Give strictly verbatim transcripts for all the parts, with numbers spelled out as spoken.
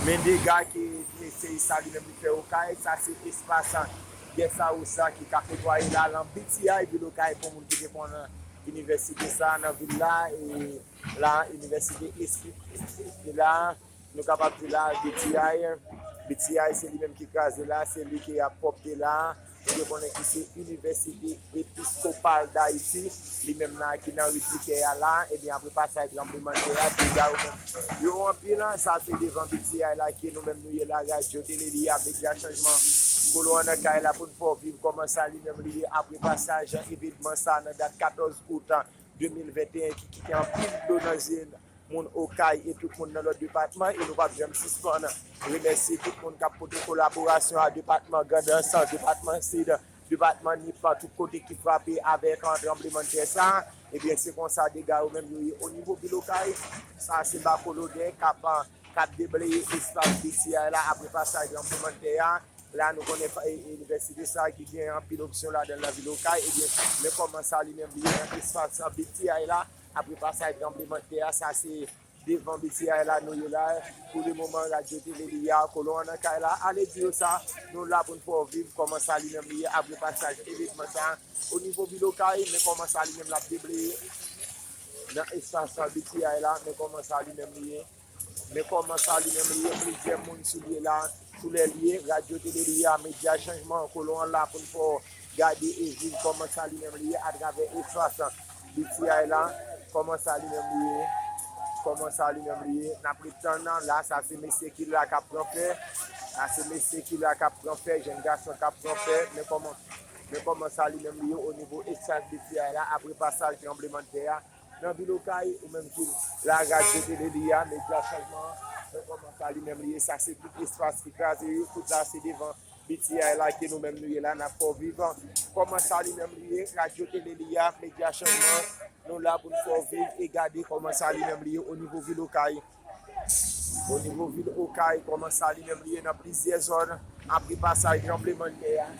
Men dega ke seyis sa li menm li fè Okay, sa se espas Guest House ki k ap netwaye la nan B T I, vil Okay, pou moun ki te konn inivèsite sa nan vil la, e la, inivèsite Espit, e la, nou kapab di la, B T I, B T I se li menm ki kraze la, se li ki ap pwòpte la, ou te konnen ki se Inivèsite Episkopal Dayiti, li menm la ki nan ri Dikè a la, ebyen apre pasaj tranblemanntè a, dega yo menm yo anpil, sa se devan B T I la ke nou menm nou ye la, Radyo Tele Liya, Medya Chanjman, Kolon an nan kay la pou n fè w viv kòman sa li menm li ye apre pasaj evenman sa nan dat katòz out de mil venteyen ki kite anpil dlo nan zye moun Okay e tout moun nan lòt depatman, e nou p ap janm sispann remèsye tout moun k ap pote kolaborasyon a depatman Grandans, depatman Sid, depatman Nip, tout kote ki frape avèk, ah, tranblemanntè sa. Ebyen, se konsa dega yo menm yo ye o nivo vil Okay. Sa se bakolodè k ap, ah, k ap debleye espas B T I la apre pasaj tranblemanntè a. La, nou konnen fa- e- inivèsite sa ki gen anpil opsyon ladan l nan vil Okay, ebyen, men kòman sa li menm li ye nan espas B T I la, apre pasaj tranblemanntè a, sa se devan B T I la nou ye la. Pou le moman, Radyo Tele Liya, Kolon an nan kay la, ale di yo sa, nou la pou n fè w viv kòman sa li menm li ye, apre pasaj evenman sa, o nivo vil Okay, men kòman sa li menm l ap debleye nan espas B T I la, men kòman sa li menm li ye. Men kòman sa li menm li ye, plizyè moun sou lye la, sou lè lye, Radyo Tele Liya, Medya Chanjman, Kolon an la pou n fè w gade e viv kòman sa li menm li ye atravè espas B T I la, kòman sa li menm li ye, kòman sa li menm li ye, n ap ret tann nan, la, sa se mesye ki la k ap pran fè, sa se mesye ki la k ap pran fè, jèn gason k ap pran fè, men kòman, men kòman sa li menm li ye o nivo espas B T I la, apre pasaj tranblemanntè a, nan vil Okay, ou menm ki la, Radyo Tele Liya, Medya Chanjman, men kòman sa li menm li ye, sa se tout espas ki kraze yo, tout la se devan B T I la ke nou menm nou ye la, n ap fè w viv kòman sa li menm li ye, Radyo Tele Liya, Medya Chanjman, nou la pou n fè w viv e gade kòman sa li menm li ye o nivo vil Okay. O nivo vil Okay, kòman sa li menm li ye nan plizyè zòn apre pasaj tranblemanntè a.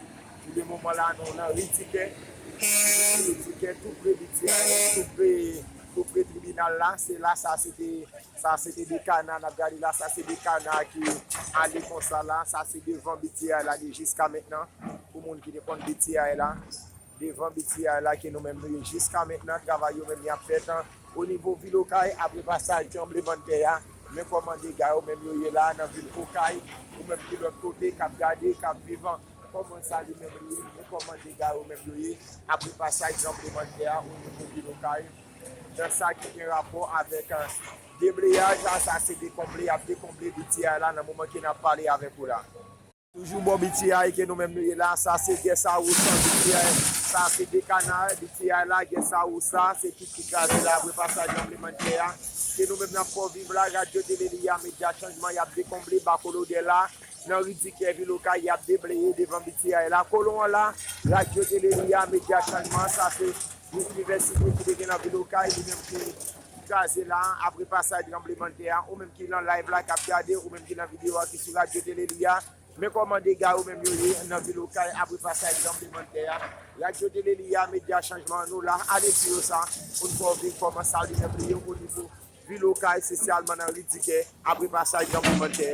Pou le moman la, nou nan ri Dikè. Ri Dikè, tou pre B T I, tou pre, tou pre tribinal la. Se la, sa se te, sa se te de kana, n ap gade la, sa se de kana ki ale konsa la. Sa se devan B T I la, de jiska mentnan. Pou moun ki te konn B T I la, devan B T I la ke nou menm nou ye jiska mentnan, travay yo menm y ap fèt, an, o nivo vil Okay, apre pasaj tranblemanntè a, men kòman dega yo menm yo ye la nan vil Okay, ou menm ki lòt kote k ap gade, k ap viv, an, kòman sa li menm li ye, men kòman dega yo menm yo ye, apre pasaj tranblemanntè a o nivo vil Okay, nan sa ki gen rapò avèk, an, debleyaj la, sa se dekonble, y ap dekonble B T I la nan moman ke n ap pale avèk ou la. Toujou bò B T I ke nou menm nou ye la, sa se Guest House B T I, sa se de kana B T I la, Guest House sa, se tout ki kraze la apre pasaj tranblemanntè a. Ke nou menm n ap fè w viv la, Radyo Tele Liya, Medya Chanjman, y ap dekonble bakolodè la, nan ri Dikè vil Okay, y ap debleye devan B T I la, Kolon an la, Radyo Tele Liya, Medya Chanjman, sa se yon inivèsite ki te gen nan vil Okay, li menm ki kraze la, apre pasaj tranblemanntè a, ou menm ki nan live la k ap gade, ou menm ki nan videyo a ki sou Radyo Tele Liya, men kòman dega yo menm yo ye nan vil Okay apre pasaj tranblemanntè a. Radyo Tele Liya, Medya Chanjman, nou la, ale di yo sa, pou n fè w viv kòman sa li menm li ye o nivo vil Okay, espesyalman nan ri Dikè, apre pasaj tranblemanntè a.